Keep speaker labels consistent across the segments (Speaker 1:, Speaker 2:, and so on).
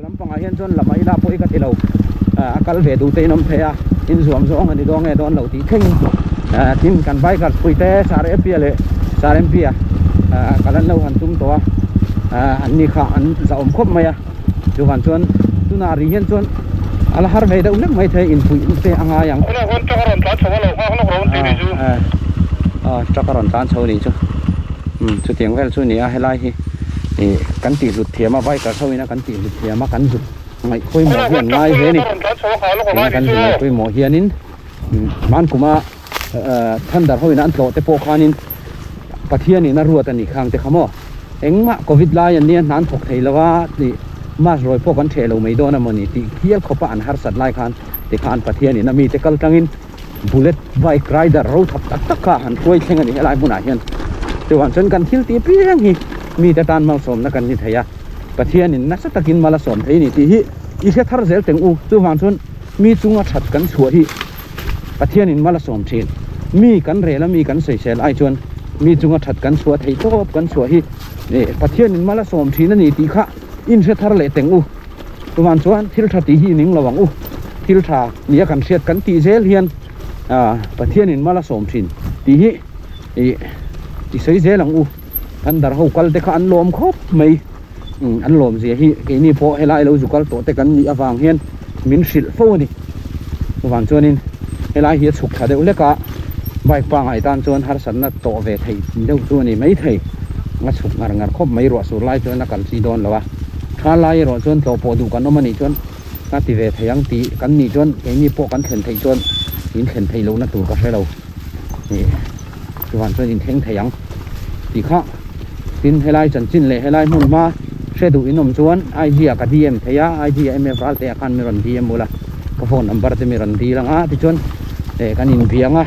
Speaker 1: Lampangah hian chuan lam a ila pawh hi ka ti lo, a kal ve duh te in awm thei a, in zuam zawng a ni dawn nge dawn lo tih thleng tin kan bikers pui te Sir Epia leh Sir Mpia kal an lo han tum tawh a, an ni kha an zahawm khawp mai a, chuvang chuan tunah ri hian chuan a la har ve deuh hlek mai thei inpuih te a ngai ang.
Speaker 2: Tunah khuan truck a rawn tlan chho a lo nghak lawk ro an tih ni chu.
Speaker 1: Truck a rawn tlan chho ni chu, chutiang vel chu a ni a helai hi. Ih kan tih hlut thiam a bikers ho ina kan tih hlut thiam a kan zut ngaih pawimawh hi an ngai hle a ni tina kan zut ngaih pawimawh hianin hman kuma thunder ho ina an tlawh te pawh khanin Pathian in a ruat a nih khang te kha maw engmah covid lai an nia hna an thawk thei lo a tih mask rawi pawh kan theh lo mai dawn a mawni tih hial khawpa an harsat lai khan tikhan Pathian in a mite kal tlangin Bullet bike rider ro thap tak tak kha han hruai thleng a ni helai hmunah hian. Chuvang chuan kan thil tih piang hi mite tan malsawmna kan ni thei a, Pathianin nasa takin mal a sawm thei a ni tih hi i hre thar zel teng u. Chuvang chuan mi chunga that kan chhuah hi Pathianin mal a sawm thin. Mi kan rel a mi kan sawisel ai chuan mi chunga that kan chhuah theih tawp kan chhuah hi Pathianin mal a sawm thin a ni tih kha in hre thar leh teng u. Chuvang chuan thil tha tih hi i ning lo ang u. Thil tha nia kan hriat kan tih zel hian Pathianin mal a sawm thin tih hi i sawi zel ang u. Kan dar ho kal te kha an lawm khawp mai. An lawm zia hi keini pawh helai lo zu kal tawh te kan nih avang hian min hrilh fo a ni. Chuvang chuanin helai hi a chhuk tha deuh hlek a, bike pangngai tan chuan harsatna tawh ve theih deuh chu a ni maithei. A chhuk ngar ngar khawp mai ruah sur lai chuan a kal chi dawn lo a. Tha lai erawh chuan tlawh pawh duh kan awm a nih chuan ka ti ve thei ang tih kan nih chuan keini pawh kan thlen theih chuan in thlen theih lohna tur ka hre lo ih chuan chuan in thleng thei ang tih kha tin helai chanchin leh helai hmun hma hre duh in awm chuan IG ah ka DM thei a IG ah MF Ralte ah khan mi rawn DM ula ka phone number te mi rawn dil ang a tichuan eh kan inbiang a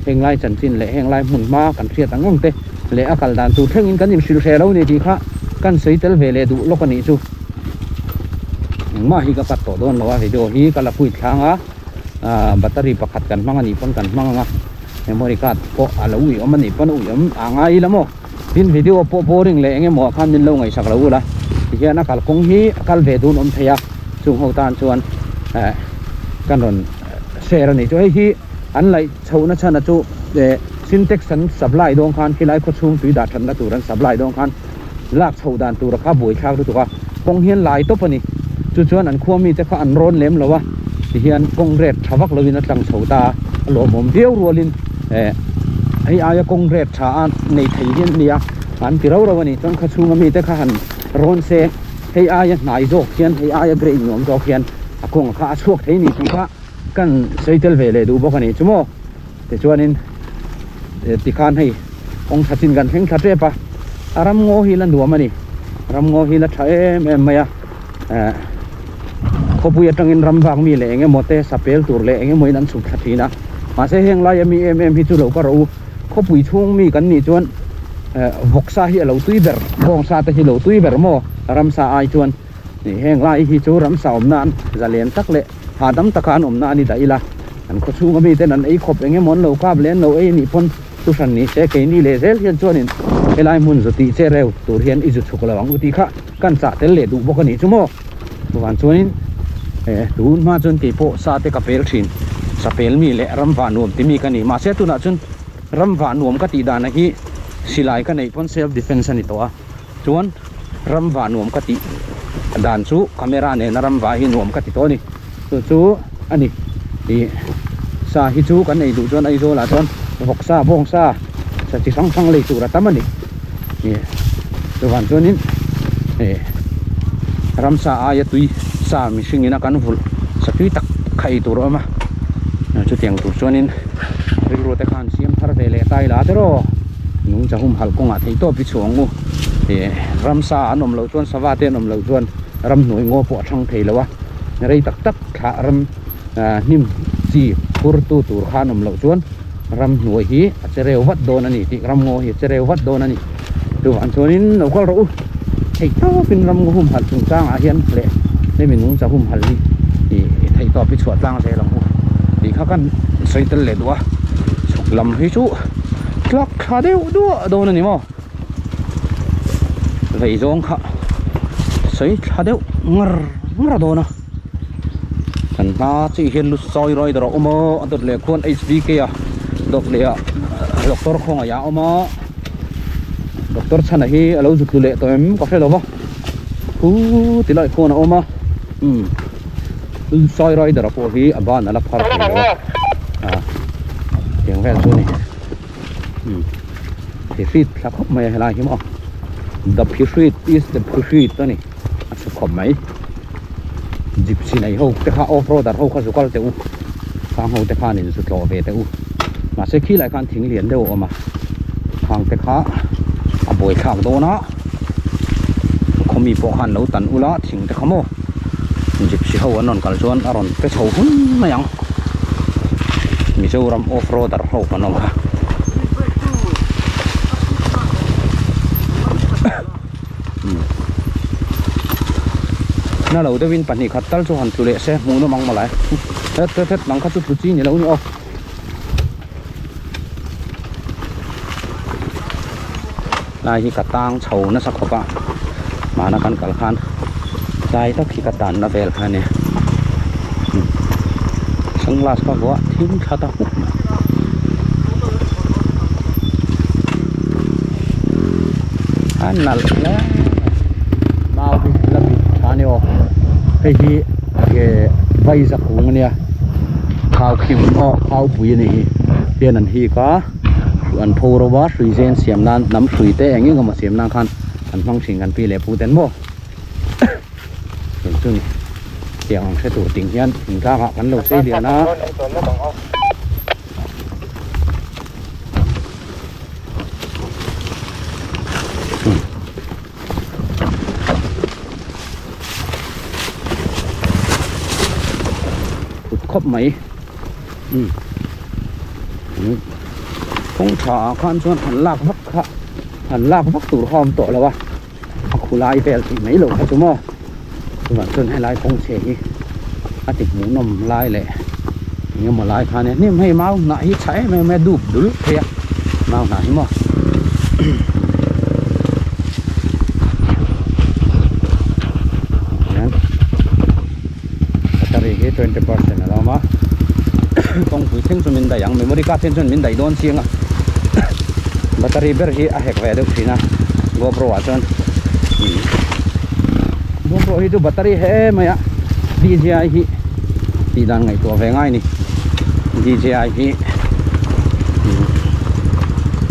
Speaker 1: heng lai chanchin leh heng lai hmun hma kan hriat ang ang te. Leh a kal dan tur thlengin kan inhrilh hreh lo ni tih kha kan sawi tel ve leh duh lawk a nih chu. Engmah hi ka cut tawh dawn lo a, video hi ka la pui thlang a, aah battery pakhat kan hmang a nih pawn kan hmang ang a, memory card pawh a lo ui awm a nih pawn a ui awm a ngai ila maw. Tin video pawh boring leh eng emaw ah khan min lo ngaihsak lo ula, tihian a kalkawng hi a kal ve dun awm thei a, chung ho tan chuan eh kan rawn share a nih chu. Hei hi an laih chhohna chhan a chu eh. Sintex an supply dawn khan khilai khaw chhung tui dah thatna tur an supply dawn khan lak chhoh dan tura kha buai thlak lutuk a, kawng hian lai tawp a ni. Chu chuan an khua mite kha an rawn lem lo a, tihian kawng ret tha vak lovin a tlang chho ta a, a lawmawm viau rualin eh hei aia kawng ret tha a nei thei hian a nia an ti rau rau a ni. Chuan khaw chhunga mite kha han rawn se hei aia hnai zawk hian hei aia grade nuam zawk hian a kawng kha a chhuak thei a ni tih kha kan sawi tel ve leh duh bawk a ni chu maw. Tichuanin tikhan hei kawng tha chin kan thleng thla tep a, a ram ngaw hi la nuam a ni, ram ngaw hi la tha em em mai a, eh khawpui atangin ram vak mi leh eng emaw te sapel tur leh eng emaw in an chhuk thla thin a, mahse heng laia mi em em hi chu lo ka rawh u, khawpui chhung mi kan nih chuan eh vawksa hi a lo tui ber, bawngsa te hi lo tui ber maw ramsa ai chuan heng lai hi chu ramsa awmna an zalen tak leh. Hahdam taka an awmna a ni dah ila, an khaw chhunga miten an ei khawp eng emaw an lo kap leh an lo ei a nih pawn thuhran ni se keini leh zel hian chuanin helai hmun zu tih che reu tur hian i zu chhuk lo ang u tih kha kan chah tel leh duh bawk a nih chu maw. Chuvang chuanin eh tun hma chuan kei pawh sa te ka pel thin, sa pel mi leh ram vah nuam ti mi ka ni. Mahse tunah chuan ram vah nuam ka tih dana hi silai ka neih pawn self defence a ni tawh a. Chuan ram vah nuam ka tih dan chu camera nena ram vah hi nuam ka ti tawh a ni. Chu chu a ni. Ih sa hi chu kan ei duh chuan Aizawl ah chuan vawk sa, bawng sa, sa chi hrang hrang lei tur a tam a ni. Ih chuvang chuanin ih ramsa aia tui sa mihring ina kan vulh sa tui tak kha ei tur a awm a. Chutiang tur chuanin rilru te khan siam thar ve leh ta ila te rawh. Nungcha humhalh kawngah theih tawp i chhuah ang u. Ih ramsa an awm loh chuan sava te an awm loh chuan ramhnuai ngaw pawh a thang thei lo a, rei tak tak thlah ram hnim chi phur tu tur kha an awm loh chuan ramhnuai hi a che reu vat dawn a ni tih ramngaw hi a che reu vat dawn a ni. Chuvang chuanin lo kal rawh u, theih tawpin ramngaw humhalh chungchangah hian leh hemi nungcha humhalh hi ih theih tawp i chhuah tlang zel ang u tih kha kan sawi tel leh duh a, chhuk lam hi chu. Tlak thla deuh duah dawn a ni maw? Vei zawng kha sawi thla deuh ngar ngar dawn a kan hma chiah hian lu sawi rider a awm a a dawt leh khuan H V K a dawt leh ah doctor khawngaih ah a awm a doctor chhana hi a lo zut leh tawh em ka hre lo va khu ti lai khuan a awm a umm lu sawi rider a pawh hi a ban a la phar thei lo a ah tiang vel chu a ni. Umm phihrit thla khawp mai a helai hi maw the phihrit is the phihrit a ni a chhuk khawp mai gypsy nei ho te kha off roader ho kha zu kal teh u khang ho te khan in zu tlawh ve teh u mahse khi lai khan thing lian deuh a awm a khang te kha a buai thlak dawn a khawmi pawh khan lo tan ula thing te kha maw gypsy ho an rawn kal chuan a rawn pe chho hun mai ang. Mizoram off roader ho kan awm kha. Na lo deuhin pahnih khat tal chu han tlu leh se hmuh nawm ang mawlai. Het het het nang kha chu tlu chi ni lo ni aw. Lai hi ka tang chho nasa khawp a mahna kan kal khan tlai tak hi ka tanna vel kha a nia sunglass ka vuah thim thla ta huk mai a nalh hle mau hi la bit tha a ni aw hei hi enge vaiza kung a nia khau khim aw khau pui a nih hi hian an hik a. An pho ro a, hrui zen siam nan hnam hrui te eng eng emaw siam nan khan an hmang thin kan pi leh pu ten maw eng chu ni tiang ang hre tur ting hian thingtlang ah kan lo sei lian a. Thut khawp mai umm kawng tha ah khan chuan han lak vak kha han lak vak tur kha a awm tawh lo a a khu lai vel tih mai loh kha chu maw chuvang chuan helai kawng chhe hi a ti hmuhnawm lai leh eng emaw lai kha nia hnim hei mau hnah hi tha em em a dup dul phei a mau hnah hi maw. Battery hi 20% a lo awm a kawngpui thleng chu min daih ang memory card hian chuan min daih dawn chiang a battery ber hi a hek ve deuh thin a GoPro ah chuan GoPro hi chu battery he mai a D_J_I hi tih dan ngaihtuah ve ngai a ni D_J_I hi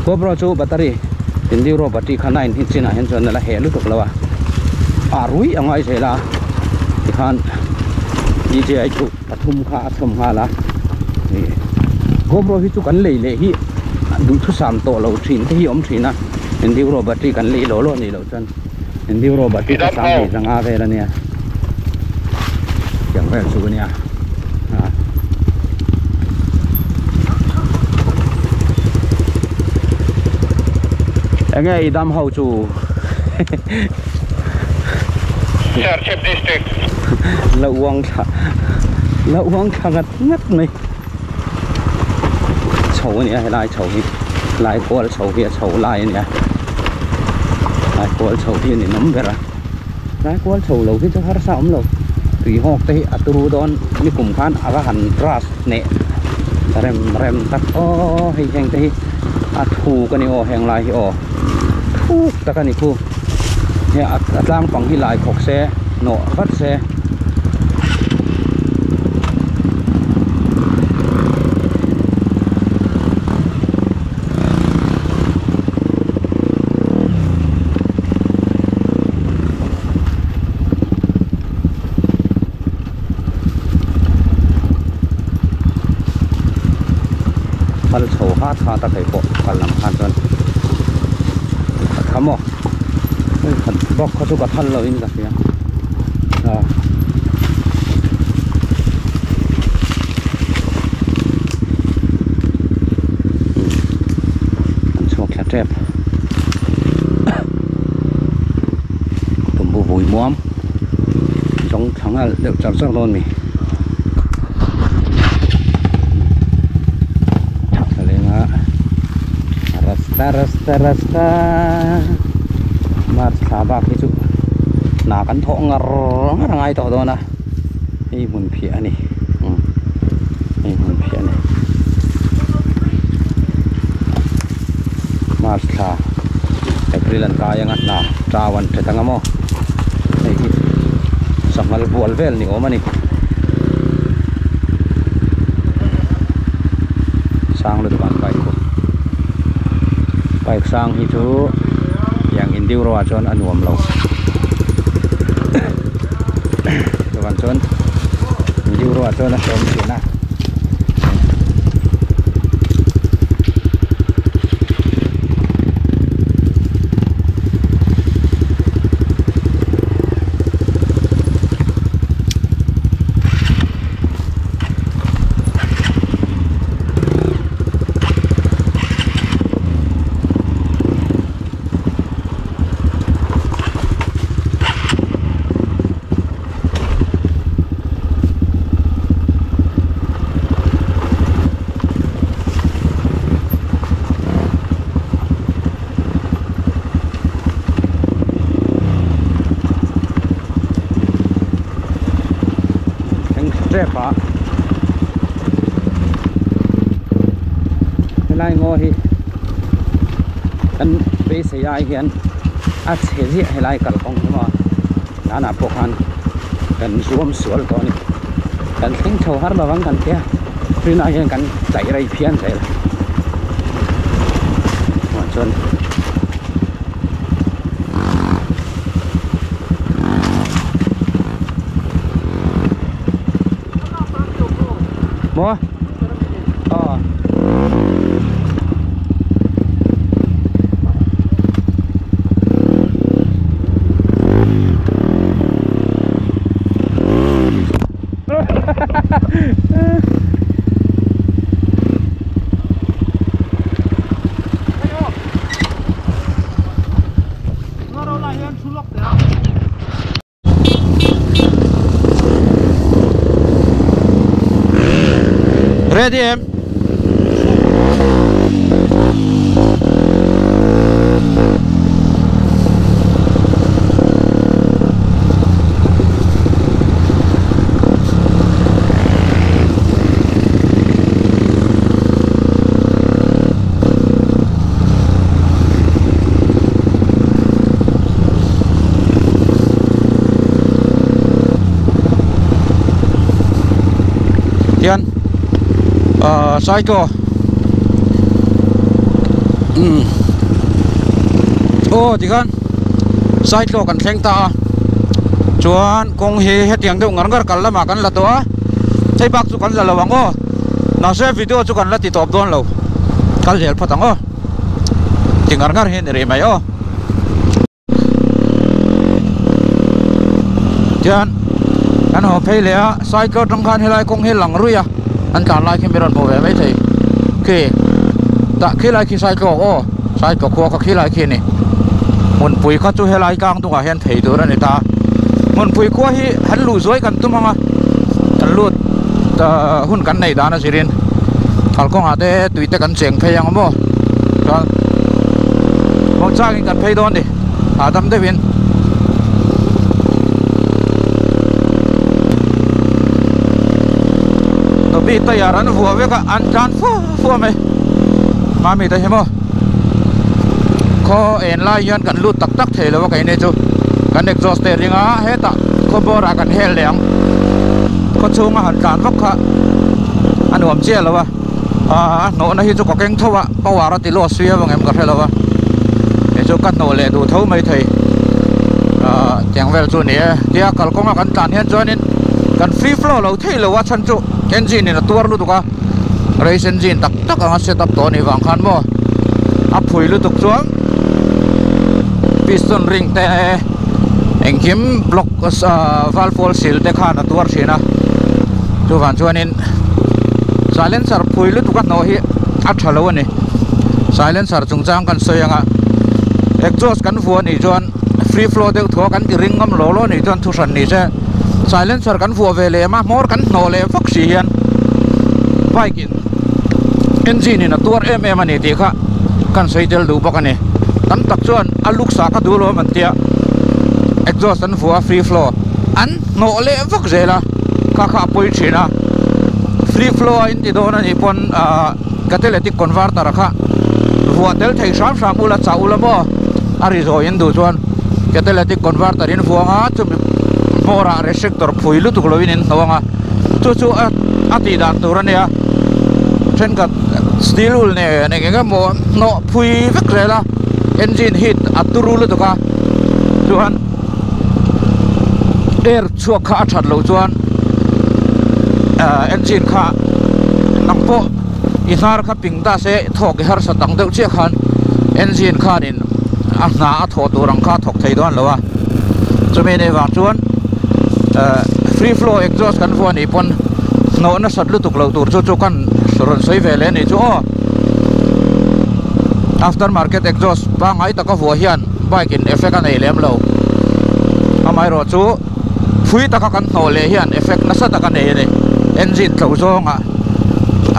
Speaker 1: GoPro chu battery Enduro battery kha nine hi chinah hian chuan a la heh lutuk lo a a ruih a ngai zel a. Tikhan D_J_I chu pathum kha a chhawm nghal a ih GoPro hi chu kan lei leh hi duhthusam tawh lo thin te hi a awm thin a Enduro battery kan lei law law a nih loh chuan Enduro battery kha sang hnih zanga vel a nia tiang vel chu a nia ah. Enge i dam ho chu.
Speaker 2: Serchhip District.
Speaker 1: La uang thla la uang thla ngat ngat mai chho a ni a helai chho hi lai kual chho hi a chho lai a ni a lai kual chho hi a ni nawm ber a lai kual chho lo hi chu harsa awm lo tui hawk te hi a turu dawn nikum khan a va han grass hneh rem rem tak aw hei heng te hi a thuk a ni aw heng lai hi aw. Thuk tak a ni khu he a tlang pang hi lai khawk se nawh vat se. Phal chho hat hat a thei pawh kal lam khan chuan a tha maw hei khat bawk kha chu ka thal lo in ka hria a an chhuak thla tep tumbu vui muam zawng thla nghal deuh char char dawn a ni. Rasta rasta rasta March thla bak hi chu Hna kan thawh ngar ngar a ngai tawh dawn a, hei hmun phiah a ni umm hei hmun phiah a ni. March thla April an kai anga hna tau an that anga maw hei hi sanghal bual vel ni awm a ni. Sang lutuk an bike khu bike sang hi chu tiang enduro ah chuan a nuam lo chuan chuan enduro ah chuan a hrehawm thin a. Thleng tep a helai ngaw hi kan beisei ai hian a chhe ziah helai kalkawng hi maw nanah pawh khan kan zuam sual tawh a ni kan thleng chho har lo ang kan tia tunah hian kan chaih rei phian zel chuan. Maw? Aw. Ready em? Tian ah cycle umm aw tikhan cycle kan thleng ta a chuan kawng hi hetiang deuh ngar ngar kal lamah kan la tawh a hei bak chu kan la lo ang aw. Mahse video chu kan la ti tawp dawn lo kal zel phawt ang aw ti ngar ngar hi a ni rih mai aw tian kan haw phei leh a cycle atang khan helai kawng hi lang ruih a an tlan lai khi mi rawn hmu ve mai thei khi tah khilai khi cycle aw cycle khua kha khilai khi a ni hmunpui kha chu helai tlang dungah hian phei tur a ni ta hmunpui khua hi han luh zuai kan tum ang a kan lut. Hun kan neih dan a zirin kalkawngah te tui te kan cheng phei ang maw chuan kawng changin kan phei dawn ni hahdam deuhin Nobi tayar an vuah vek a an tan fua fua mai mami te hi maw khaw en lai hian kan lut tak tak thei lo a keini chu kan exhaust te ring a hetah khaw bawrah kan hel leh ang. Khaw chhunga han tlan vak kha a nuam chiah lo a aaa a hnawhna hi chu ka keng tho a power a ti loss viau ang em ka hre lo a kei chu ka hnawh leh duh tho mai thei aaa tiang vel chu a ni e tia kalkawnga kan tlan hian chuanin kan free flow lo thei lo a chhan chu engine in a tuar lutuk a race engine tak tak anga set up tawh a nih vang khan maw a phui lutuk chuan piston ring te. Engkim block valve wall sil te khan a tuar thin a chuvang chuanin silencer phui lutuk a hnawh hi a tha lo a ni silencer chungchang kan sawi anga exhaust kan vuah anih chuan free flow deuh thuah kan ti ring ngam lo lo anih chuan thu hran ni se silencer kan vuah ve lem a hmawr kan hnawh leh vak si hian bike in engine in a tuar em em a ni tih kha kan sawi tel duh bawk a ni tam tak chuan a looks ah ka duh lo a man tia. Exhaust an vuah a free flow an hnawh leh vak zel a kha kha a pawi thin a free flow a in ti dawn a nih pawn ahh catalytic converter kha vuah tel thei hram hram ula chah ula maw a ri zawi in duh chuan catalytic converter in vuang a chumi hmawr ah restrictor phui lutuk lo in in hnawh ang a chu chu a a tih dan tur a nia thenkhat steel wool nen eng eng emaw hnawh phui vek zel a engine heat a turu lutuk a chuan air chhuak kha a that loh chuan ah engine kha nang pawh i hnar kha ping ta se thawk i harsa tak deuh chiah khan engine khanin a hna a thawh tur ang kha a thawk thei dawn lo a chumi nei vang chuan ah free flow exhaust kan vuah anih pawn hnawh nasat lutuk loh tur chu chu kan rawn sawi ve leh anih chu aw after market exhaust pangngai taka vuah hian. Bike in effect a nei lem lo. Amaherawh chu phui taka kan hnawh leh hian effect nasa tak a nei a ni. Engine tlo zawnga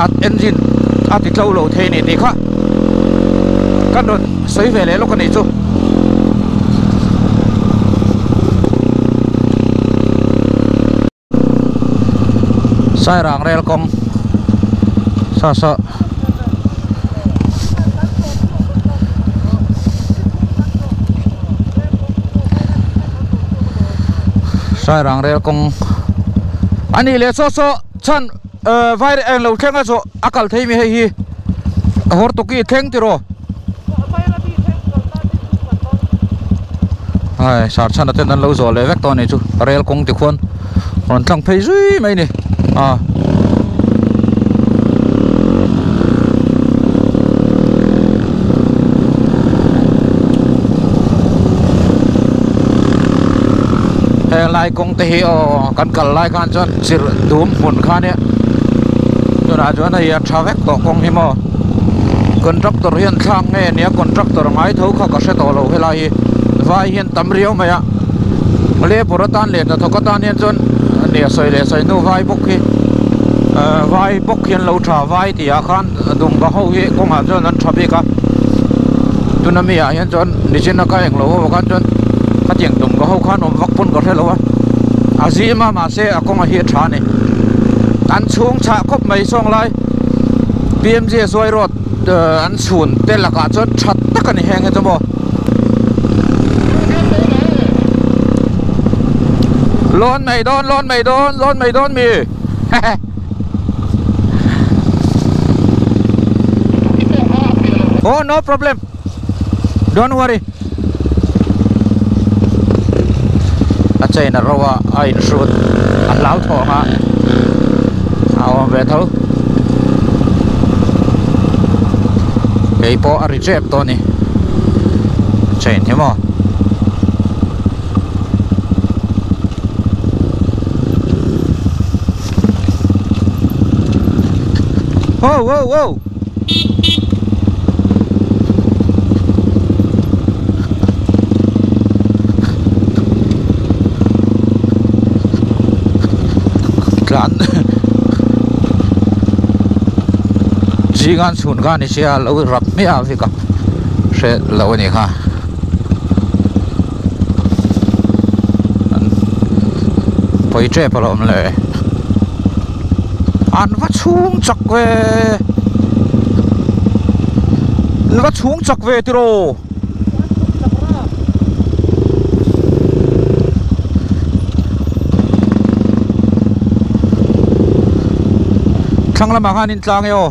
Speaker 1: a engine a ti tlo lo thei a ni tih kha kan rawn sawi ve leh lawk a nih chu. Sairang rel kawng sa sa Sairang rel kawng a nih leh saw saw chhan vai eng lo thleng a zawh a kal thei mi hei hi Hortoki thleng tiraw. Hai sar chhan a ten an lo zawh leh vek tawh a nih chu rel kawng ti khuan rawn tlang phei zui mai a ni a. Heng lai kawng te hi aw kan kal lai khan chuan chirh dum hmun kha nia tunah chuan hei a tha vek tawh kawng hi maw. Contractor hian thlak nge nia contractor ngai tho kha ka hre tawh lo helai hi vai hian tam riau mai a labour atan leh hnathawk atan hian chuan nia sawi leh sawi hnu vai bawk hi ahh vai bawk hian lo tha vai tih ah khan dumba ho hi kawngah chuan an tha bik a tuna mi ah hian chuan nichin a ka englo ho khan chuan khatiang dumba ho khan awm vak pawn ka hre lo a a zim a mahse a kawngah hi a tha a ni an chhung chhah khawp mai sawng lai. PMGSY road an chhun te lakah chuan tha tak a ni heng hi chu maw. Lawn mai dawn lawn mai dawn lawn mai dawn mi hehe. Oh no problem don't worry. A chain a ro a a inhrut a hlauthawng a a awm ve tho kei pawh a ri tep tawh a ni chain hi maw. Oh oh oh tlan zingan chhun kha ni sia lo rap hmiah a vek a hre lo a ni kha pawi tep alawm le. An va chhung chak ve An va chhung chak ve tiraw Thlang lamah khan in tlang e aw.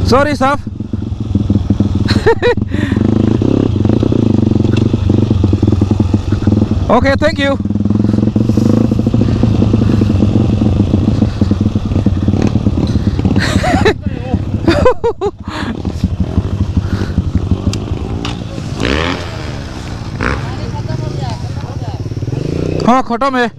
Speaker 1: Sorry, Saf. Okay, thank you. हाँ खत्म है।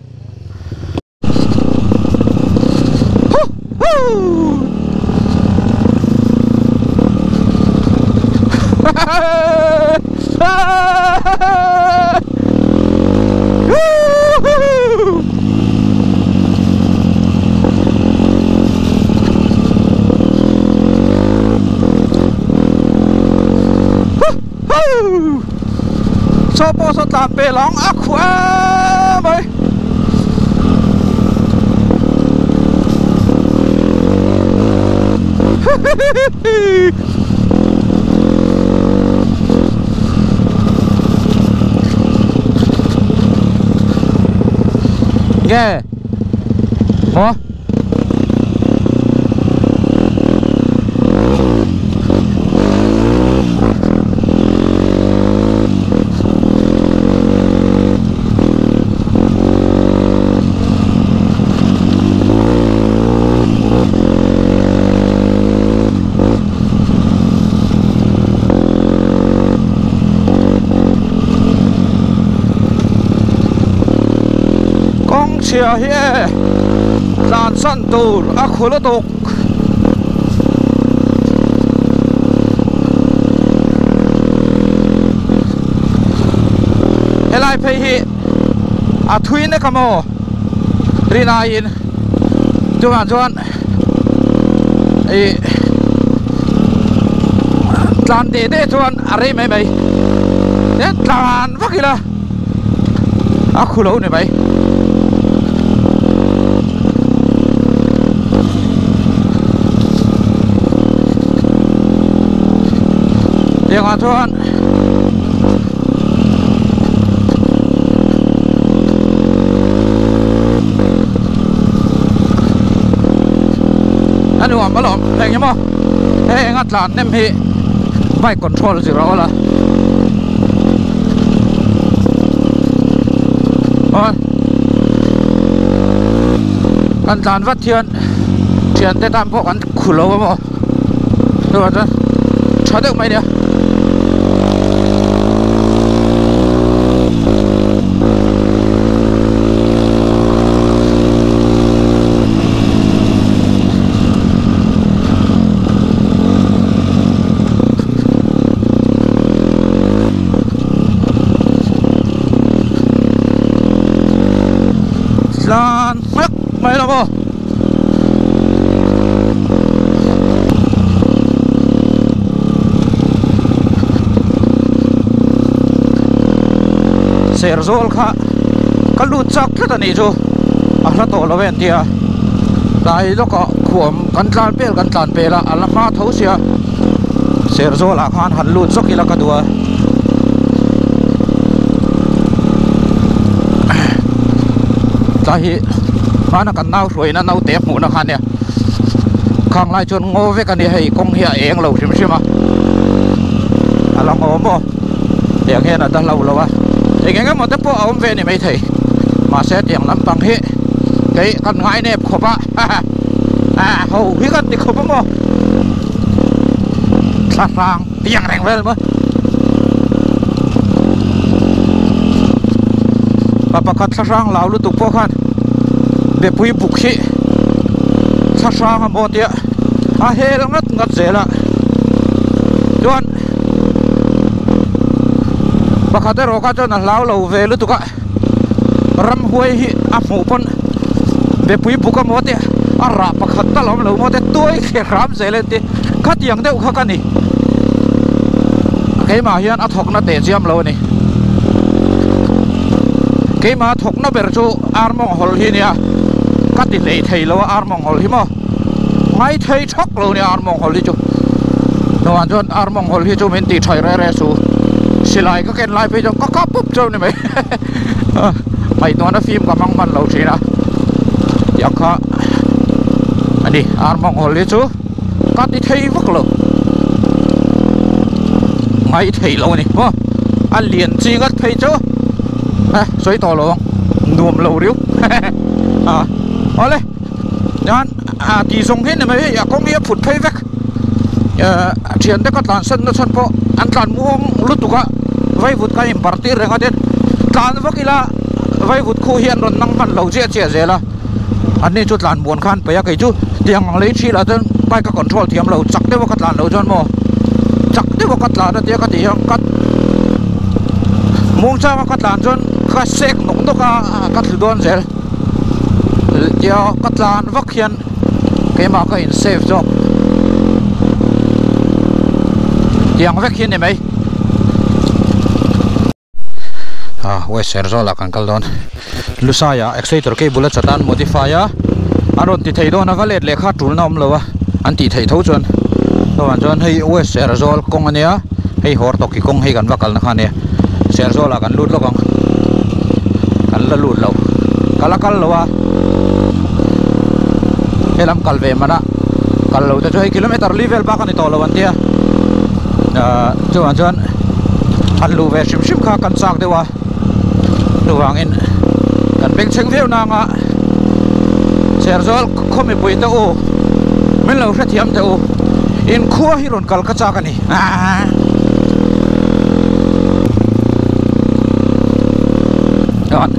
Speaker 1: Saw pawh saw tlan pel ang a khuh em mai. Nge maw Kawng chhia hi e tlan san tur a khul a tuk. Helai phei hi a thui nek a maw rinaiin chuvang chuan ih tlan teh teh chuan a rei mai mai he tlan vak ila a khu lo ni mai. Tiangah chuan a nuam alawm eng emaw hei enga tlan hnem hi bike control zir a awl a aw kan tlan vat hian thiante tan pawh kan khu lo a maw chuvang chuan tha deuh mai nia. Tlan hmak mai lo maw. Serzawl kha ka lut chak tlat a nih chu a hla tawh lo em tia tlai lawkah khuam kan tlan pel kan tlan pel a a la hma tho sia Serzawl ah khan han lut zawk ila ka duh a tlai hi hmana kan nau hruaina naute hmuhna kha ania khang lai chuan ngaw vek a nia hei kawng hi a eng lo hrim hrim a a la ngaw maw tiang hian a dahlo lo a eng eng emaw te pawh a awm ve a ni maithei mahse tiang lampang hi kei kan ngai nep khawp a a ho hi kan ti khawp a maw thla hrang tiang reng vel maw pa pakhat thla hrang lau lutuk pawh khan bepui buk hi thla hrang a maw tia a hel ngat ngat zel a chuan pakhat erawh kha chuan a hlau lo ve lutuk a ramhuai hi a hmuh pawn bepui buk a maw tia a rah pakhat tal a awm lo maw tia tuai thler hram zel a ni khatiang deuh kha ka ni keimah hian a thawkna teh chiam lo a ni keimah thawkna ber chu ar mawng hawl hi nia ka ti hlei thei lo a ar mawng hawl hi maw ngai thei thak lo nia ar mawng hawl hi chu nuam chuan ar mawng hawl hi chu min tih thaih reh reh su silai ka ken lai phei chuan ka kap pup chauh ni mai ngaihtuahna fim ka hmang hman lo thin a tiang kha a ni ar mawng hawl hi chu ka ti thei vak lo ngai thei lo a ni maw a lian chi ngat phei chu eh sawi tawh lo ang nuam lo riau a awle chuan a tih zawng hi ni mai hei a kawng hi a phut phei vek eh thian te ka tlan san na chhan pawh an tlan muang lutuk a vaivut kha in bar tir reng a tin tlan vak ila vaivut khu hi an rawn nang hman lo chiah chiah zel a an ni chu tlan muan khan peih a kei chu tiang ang lei thil ah chuan bike a control thiam lo chak deuh a ka tlan loh chuan maw. Chak deuh a ka tlan a tia ka tih hian ka muangchang a ka tlan chuan ka sek nawk nawk a ka tlu dawn zel tia ka tlan vak hian keimah ka in save zawk tiang vek hi a ni mai. Ah west Serzawl ah kan kal dawn Lusai ah exciter cable a chat a an modify a an rawn ti thei dawn a va let leh kha tul na awm lo a an tih theih tho chuan chuvang chuan hei west Serzawl kawng a nia hei hawr tawki kawng hei kan va kalna kha a nia Serzawl ah kan lut lawk ang kan la lut lo ka la kal lo a helam kal ve man a kal lo te chu hei kilometer li vel bak a ni tawh lo an tia ah chuvang chuan. Han luh ve hrim hrim kha kan chak deuh a chuvangin kan bengchheng viau nang a Serzawl khaw mipui te u min lo hrethiam teh u inkhua hi rawn kal ka chak a ni chuan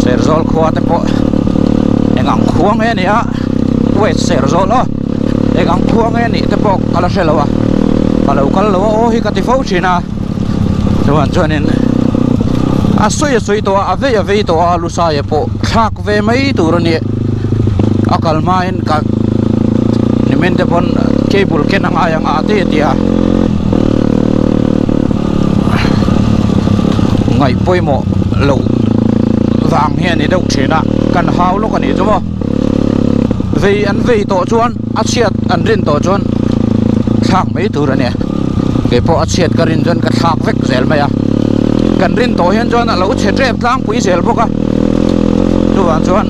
Speaker 1: Serzawl khua te pawh eng ang khua nge a ni a west Serzawl aw. Eng ang khua nge nih te pawh ka la hre lo a, ka lo kal lo a aw hi ka ti fo thin a, chuan chuanin a sawi a sawi tawh a, a vei a vei tawh a Lusaia pawh thlak ve mai tur a ni, a kal hmain ka nimin te pawn cable ken a ngai ang a ti a ti a, ngaih pawimawh loh vang hi a ni deuh thin a, kan hau lawk a nih chu maw. Vei an vei tawh chuan a chhiat an rin tawh chuan thlak mai tur a ni. Kei pawh a chhiat ka rin chuan ka thlak vek zel mai a. Kan rin tawh hian chuan a lo chhe tep tlangpui zel bawk a. Chuvang chuan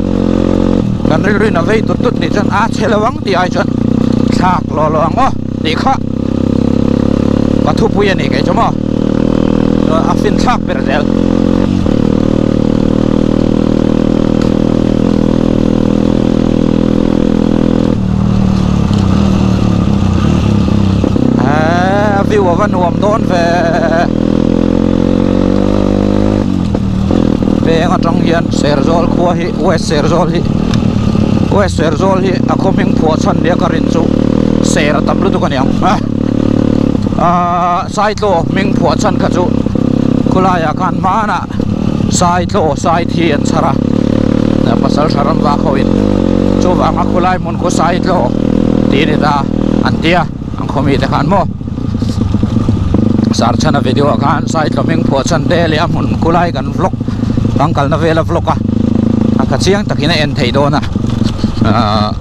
Speaker 1: kan rilruin a vei tut tut nih chuan a chhe lo ang tih ai chuan thlak lawh lawh ang aw tih kha ka thupui a ni kei chu maw. Chuan a fin thlak ber zel. A view a va nuam dawn ve peng atang hian Serzawl khua hi West Serzawl hi West Serzawl hi a khaw hming phuah chhan nia ka rin chu ser a tam lutuk a niang aaa Saitlaw hming phuah chhan kha chu khulaiah khan hmanah Saitlaw Saithi an chhar a pasal tha ram vak ho in chuvanga khulai hmun khu Saitlaw tih a ni ta an ti a an khaw mi te khan maw Sarchhana video ah khan Saitlaw hming phuah chhan te leh a hmun khulai kan vlog kan kalna vela vlog a a kha chiang takin a en thei dawn a ahh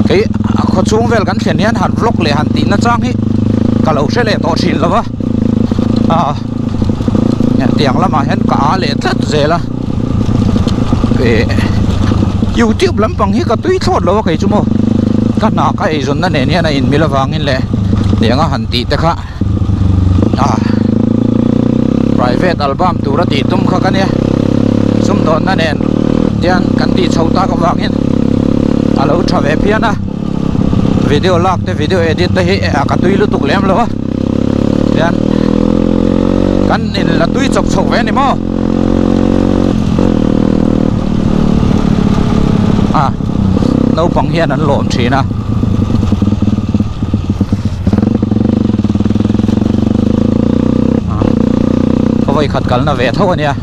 Speaker 1: kei a khaw chhung vel kan thlen hian han vlog leh han tih na chang hi ka lo hre leh tawh thin lo va ah tiang lamah hian ka a leh tlat zel a eh youtube lampang hi ka tui thlawt lo a kei chu maw ka hna ka eizawnna nen hian a inmil avangin leh tiang a han tih te kha ah private album tur a tih tum kha ka nia sumdawnna nen tiang kan tih chho tak avangin a lo tha ve phian a video lak te video edit te hi ka tui lutuk lem lo a. Tian kan in la tui chawp chho ve a ni maw a naupang hian an lawm thin a ka vawi khat kalna ve tho a nia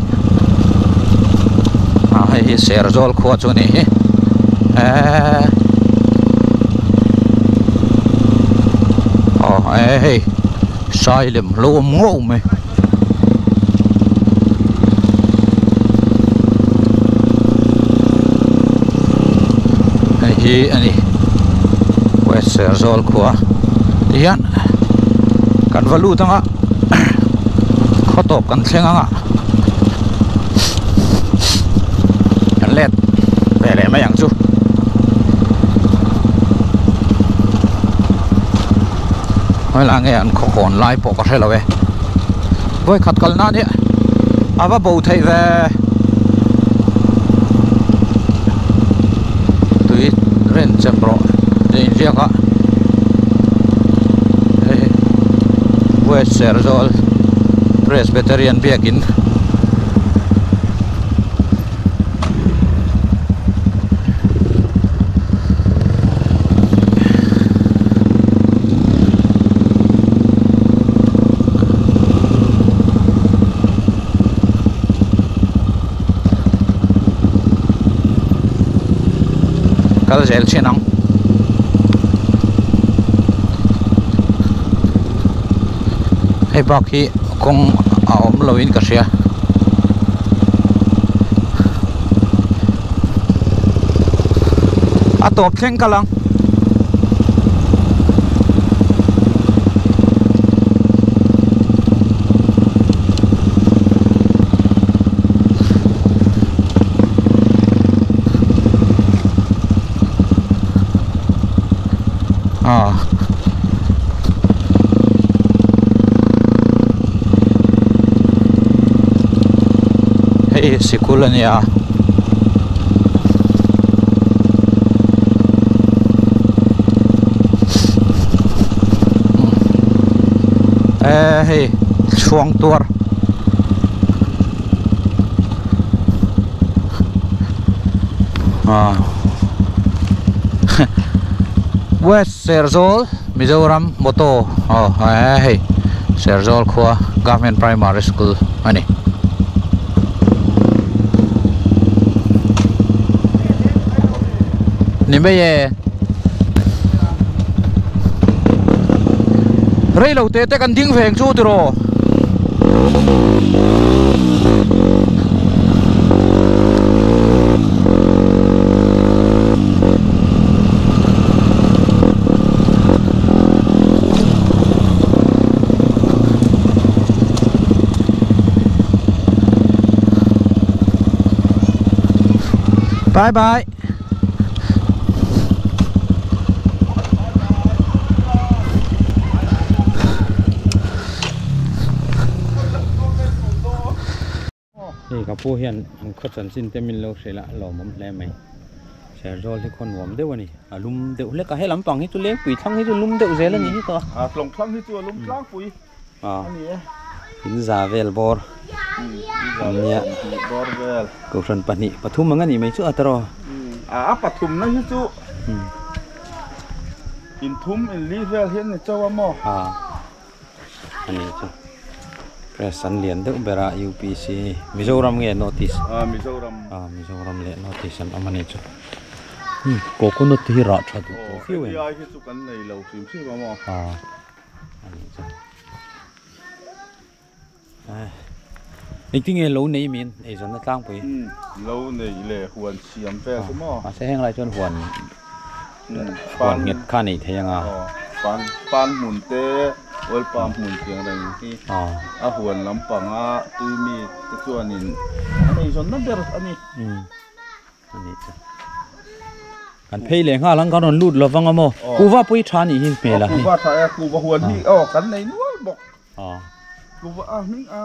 Speaker 1: a hei hi Serzawl khua chu a nih hi eee. Aw e hei sai lem lo awm ngawh mai hei hi a ni West Serzawl khua tihian kan va lut anga khaw tawp kan thleng anga kan let ve leh mai ang chu. Helai nge an khaw kawn lai pawh ka hre lo e vawikhat kal nan hi a va bo theih ve tui ren chem rawh tih inziak a hei west Serzawl Presbyterian biakin. Kal zel chin ang. Hei bak hi kawng a awm lo in ka hria. A tawp thleng kal ang. Ah. Hei sikul a nia. Eh hei chhuang tuar. Ah. West Serzawl Mizoram Motto aw hei Serzawl khua Government Primary School a ni. Ni mai e. Rei lo te te kan ding veng chu tiraw. Bye bye. Hei ka pu hian an khaw chanchin te min lo hrilh a lawmawm hle mai. Serzawl hi khaw nuam deuh a ni. A lum deuh hlek a, he lampang hi chu lengpui thlang hi chu lum deuh zel a ni hi tawh a.
Speaker 3: A tlawng thlang hi chu a lum tlangpui a ni e.
Speaker 1: In za vel bawr. Nia.
Speaker 3: Bawr vel.
Speaker 1: Kohhran pahnih pathum ang a nih mai chu a tawrh aw.
Speaker 3: A pathumna hi chu in thum in li vel hian ni chauh a maw.
Speaker 1: A ni chu press an lian deuh ber a upc mizoram nge notice
Speaker 3: ah mizoram
Speaker 1: ah mizoram leh notice an awm a ni chu hmm coconut te hi rah tha duh tawh viau em
Speaker 3: ai hi chu kan nei lo hrim hrim a maw
Speaker 1: ah a ni chu engtin nge lo nei min eizawnna tlangpui
Speaker 3: lo nei leh huan siam vel chu maw
Speaker 1: mahse heng lai chuan huan huan nghet kha nei thei anga
Speaker 3: pan pan hmun te oil palm hmun tiang reng hi a huan lampanga tui mi te chuanin an eizawnna ber a ni
Speaker 1: ani chu kan phei leh nghal ang kan rawn lut lovang a maw kuva pawh hi tha anih hi hmel a
Speaker 3: kuva tha e kuva huan hi aw kan nei nual bawk Kuva a hming a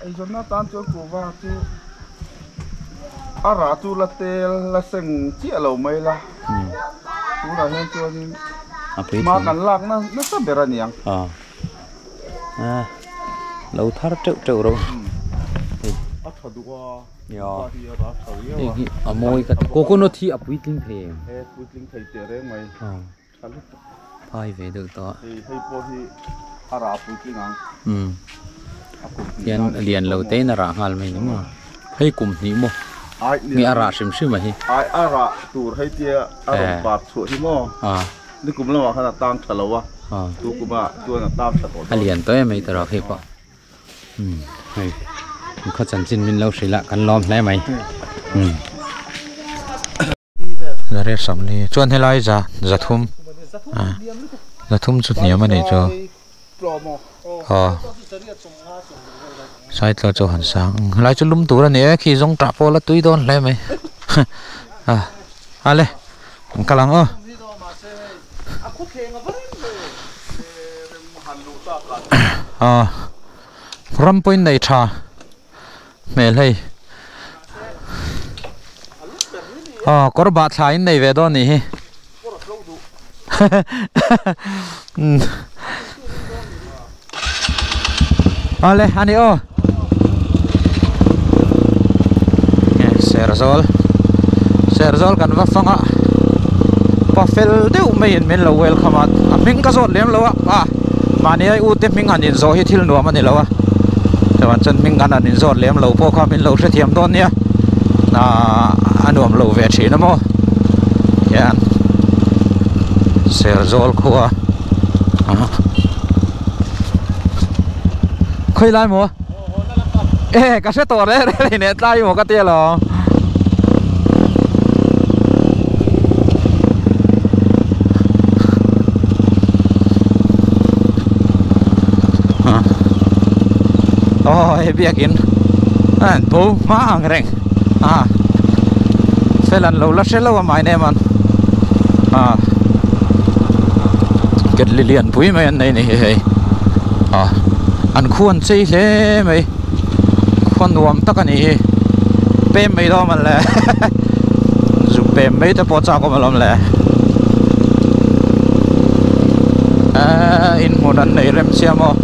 Speaker 3: eizawnna tan chuan kuva chu a rah chu la tel la seng chiah lo mai la tunah hian chuanin hma kan lak na nasa ber a niang.
Speaker 1: Lo thar teuh teuh ro.
Speaker 3: A tha duh a.
Speaker 1: Nia. Hei hi a mawi ka ti. Coconut hi a puitling thei em?
Speaker 3: E puitling thei teh reng mai.
Speaker 1: Phai ve deuh tawh a.
Speaker 3: Hei pawh hi a rah puitling ang.
Speaker 1: Umm. Hian a lian lo te in a rah nghal mai ni maw. Hei kum hnih maw. Nge a rah hrim hrim a hi.
Speaker 3: Ai a rah tur hei tia a rawn par chhuah hi maw. Ni kum lamah khan a tang tha lo a. Tu kuma chuan a tang tha tawh
Speaker 1: dawn. A lian tawh em hei tawrh hei pawh. Umm hei khaw chanchin min lo hrilh a kan lawm hle mai. Umm. Zare samli chuan helai za zathum ah zathum chu hniam a nih chu aw saitlaw chu han sang helai chu lum tur a ni e khi zawng tah pawh la tui dawn hle mai ah ale an kal ang aw. Aw ram pawhin nei tha. Hmel hei aw kawr bah thla in nei ve dawn nih hi awle ani aw serzawl serzawl kan va fang a pa fel deuh maiin min lo welcome a a hming ka zawt lem lo a ah mahni ai ute hming han inzawh hi thil nuam a ni lo a. Chuan chuan hming an han inzawt lem lo pawh kha min lo hrethiam dawn nia ahh a nuam lo ve thin a maw hian. Serzawl khua khawi lai maw e ka hre tawh reng reng nei tlai maw ka tia lo aw hei biakin a an bo hma ang reng a fel an lo la hre lo a my name an a ketli lian pui mai an nei ni hi hei a an khu an chei hle mai khua nuam tak a ni hi pem mai dawn man le zu pem mai te pawh chak awm alawm le eee in hmun an nei rem chiam aw.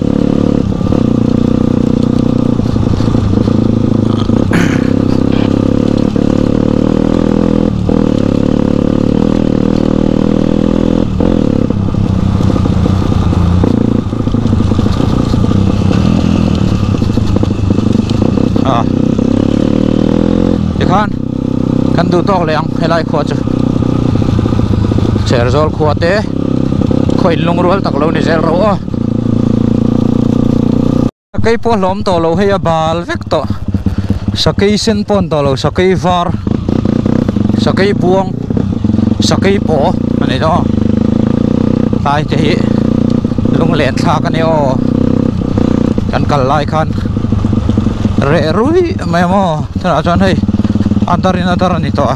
Speaker 1: À tikhan kan duh tawk leh ang helai khua chu Serzawl khua te khaw in lung rual tak lo ni zel ro aw. Sakei pawh hlawm tawh lo hei a bal vek tawh sakei sen pawh an tawh lo sakei var sakei buang sakei paw a ni dawn tlai te hi lunglen thlak a ni aw kan kal lai khan reh ruih mai a maw tunah chuan hei a dar in a dar a ni tawh a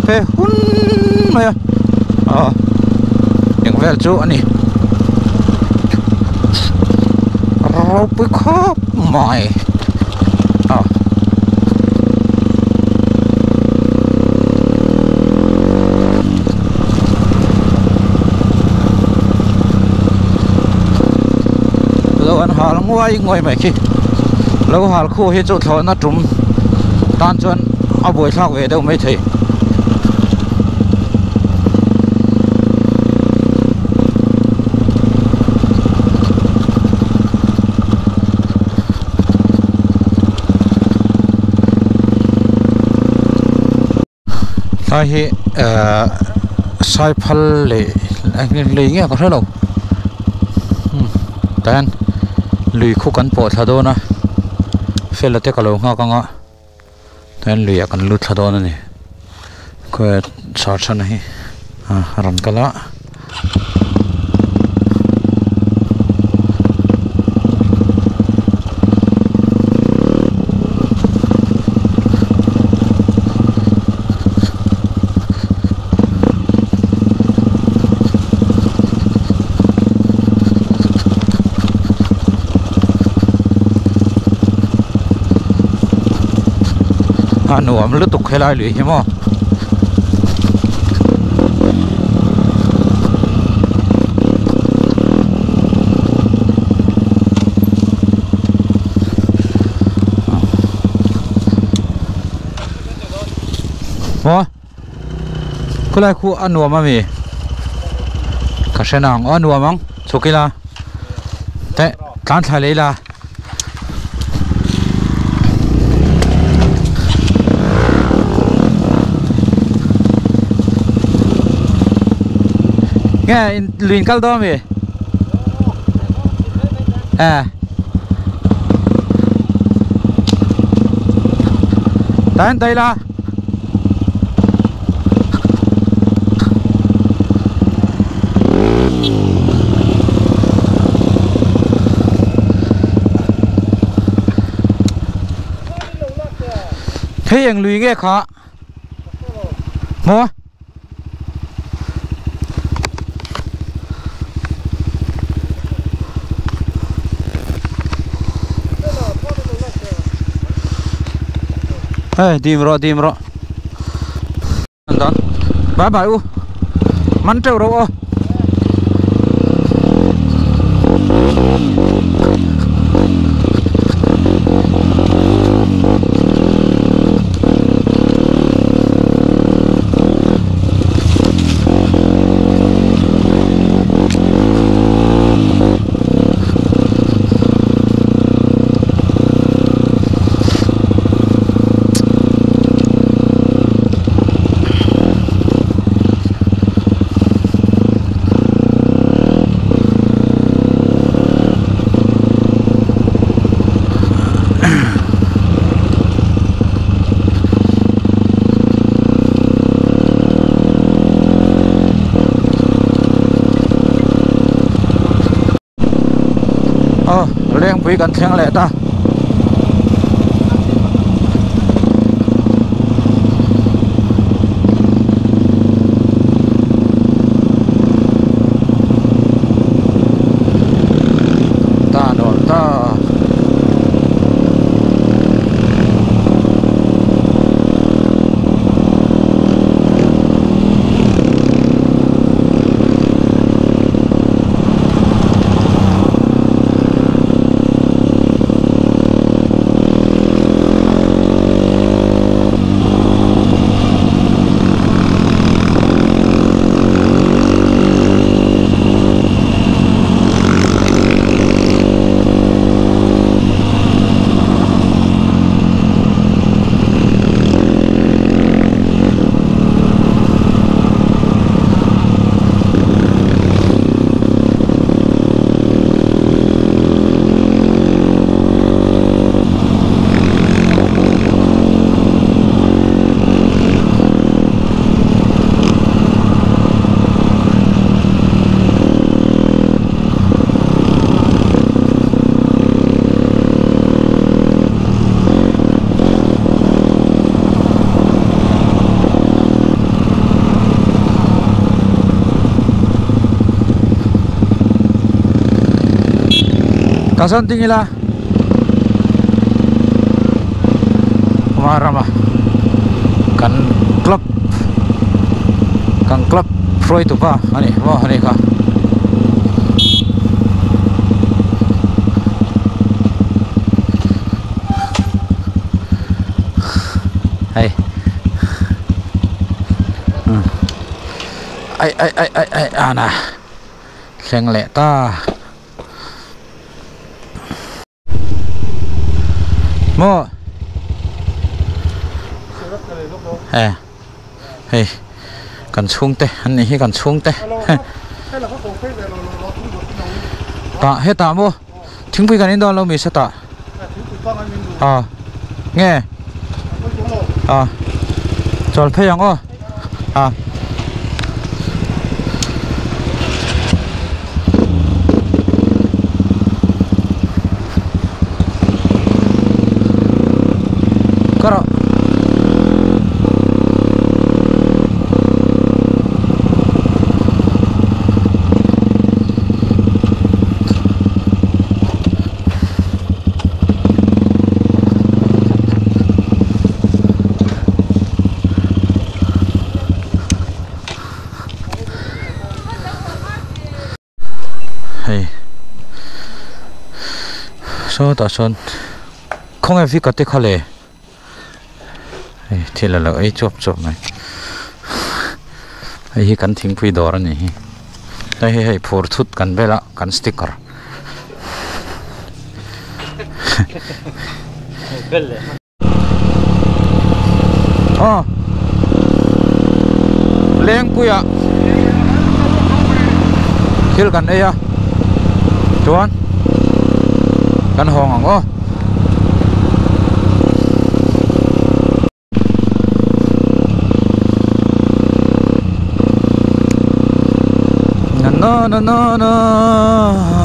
Speaker 1: he hun mai a aw eng vel chu a ni. Ropui khawp mai a lo an hal nguai nguai mai khi lo hal khu hi chu thlawhna tum tan chuan a buaithlak ve deuh mai thei. Tlai hi ehh saiphal leh lui nge ka hre lo tah hian lui khu kan pawh thla dawn a fela te ka lo nghak ang a tah hian luiah kan lut thla dawn a ni khawi char chhan hi a rawn kal a. A nuam lutuk helai lui hi maw. Maw khulai khu a nuam a mi ka hre nang aw a nuam ang chhuk ila teh tlan thla leh ila. Nge in lui in kal dawn ami eh tah hian daih la. Hei eng lui nge kha maw Hey, dim rawh dim rawh Bye bye u Man treuh ro aw Lengpui kan thleng leh ta. Ta nuam ta. Kasan tingila marama kan club froi tu pa ani mo ani ka hey ai ai ai ai ai ana thleng leh ta. Mo hey kan chung te anh này kan chung te ta hết ta mo thingpui kan in don lo mi sa ta à nghe à chol phei ang o à Karo hey so ta son không em phi cắt cái khale thì là ấy chụp chụp này ấy cắn thính phi đồ này đây hay phur thút cắn bê lạ cắn sticker ờ Lengpui à thil kan ei a chuan kan hawng ang aw. Na na na na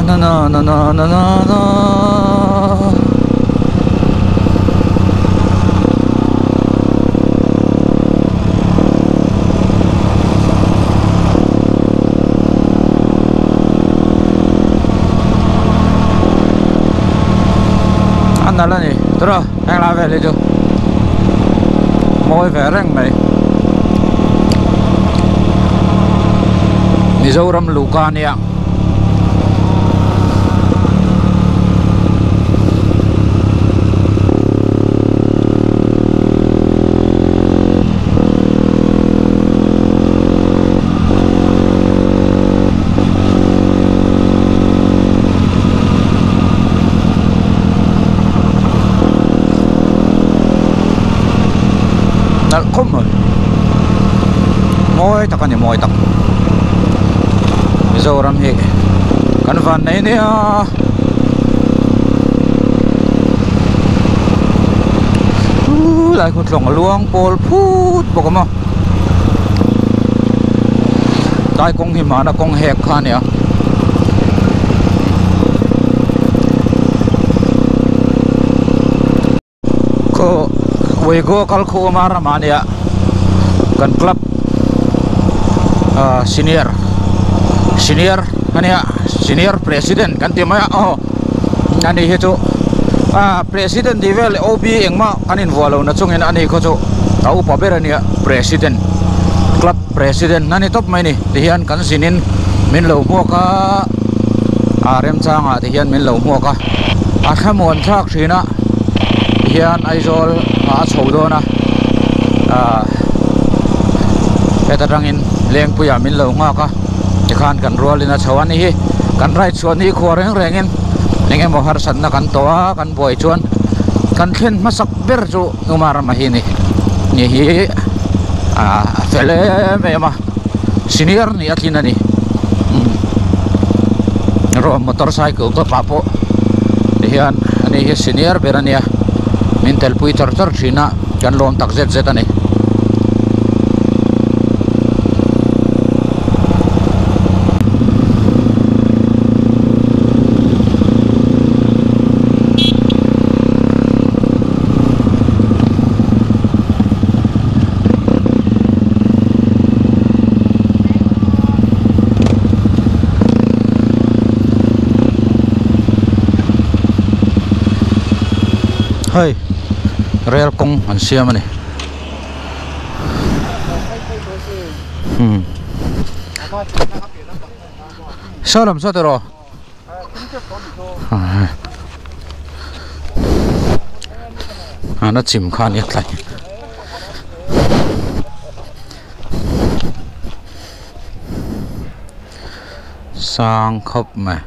Speaker 1: na na na na na na na. Anh là gì? Rồi, anh làm về đi chú. Môi vẻ răng mày. Mizoram Lucania. Không rồi. Môi tắc anh môi tắc. Mizoram hi kan van nei nia lai khut long luang pawl phut bawk a tai kawng hi mana kawng hek kha nia Ko wego kal khu ma ramania kan club senior senior ania senior president kan ti mai a ani hi chu president di vel OB engma anin vualo na chungin ani kho chu a upa ber ania president club president nani top mai ni ti hian kan sinin min lo hmuaka a rem changa ti hian min lo hmuaka a thlamuan thlak thina hian Aizawl a chho dawna heta tangin lengpuia min lo ngaka tikhan kan rualin a chho ani hi kan rai chuan ni khua reng rengin engemaw harsatna kan tawh a kan buai chuan kan thlen hmasak ber chu Umarama hi ni ni hi a fel em em a senior ni a tlin ani ro motorcycle to pa pawh tihian ani hi senior ber ania min telpui char char thina kan lawm tak zet zet ani. Hei rail kong an siam ani salam sa tero ana chim khan ya tlai sang khop mai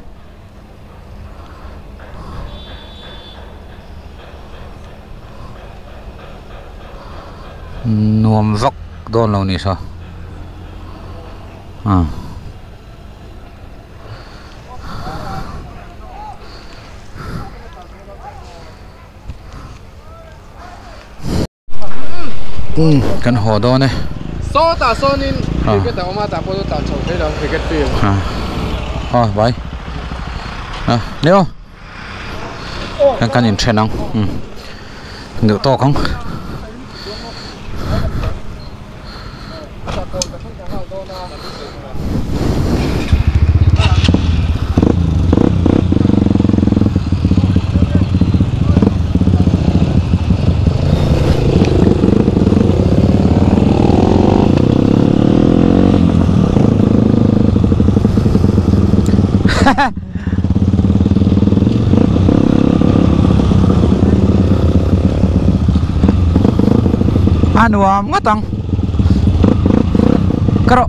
Speaker 1: nuam vak dawn lo ni sa kan haw dawn e
Speaker 4: so ta sonin cricket a awm a tah pawh chu tlan chho thei lo cricket field
Speaker 1: bye neo kan kan in then ang duh tawk ang. Anuam ngatang karo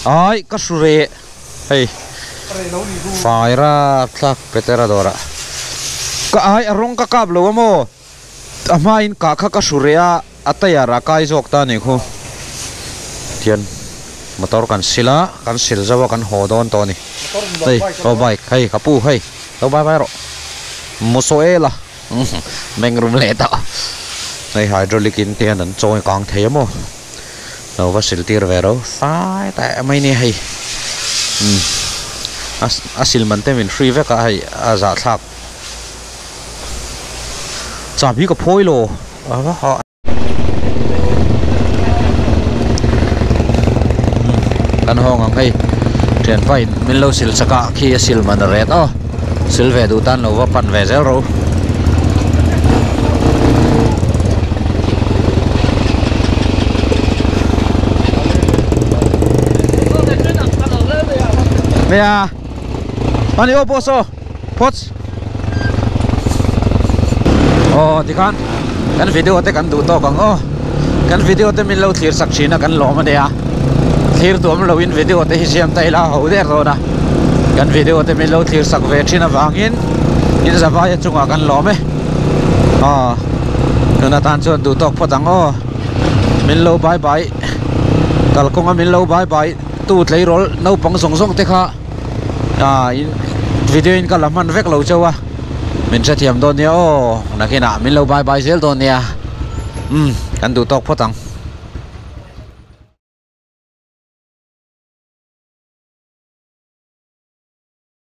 Speaker 1: ai ka sure hei fai ra thlak petera dora ka ai arong ka kap lo amo ama in ka kha ka sure a atayara kai jok ta ni khu thian motor kan sila kan sil zawa kan ho don to ni hei to bike hei kapu hei to bye bye ro mosoela mengrum le ta hei hydraulic in tian an choi kang thei amo lo va sil tir ve ro sai ta mai ni hei a sil man te min free vek a hei a za thlak chabi ka phoi lo a va ha kan hong ang hei thian vai min lo sil chaka khi a sil man ret o sil ve du tan lo va pan ve zel ro. Mẹ. Ani aw boss aw phawts aw tikhan kan video te kan duh tawk ang aw kan video te min lo thlir sak thin a kan lawm a nia thlir tuam lo in video te hi siam ta ila ho der dawn a kan video te min lo thlir sak ve thin avangin in zavaia chungah kan lawm e aw tuna tan chuan duh tawk phawt ang aw min lo bye bye kalkawnga min lo bye bye tu tleirawl naupang zawng zawng te kha ah in video in ka la hman vek lo chauh a min hrethiam dawn nia aw nakinah min lo bye bye zel dawn nia umm kan duh tawk phawt ang.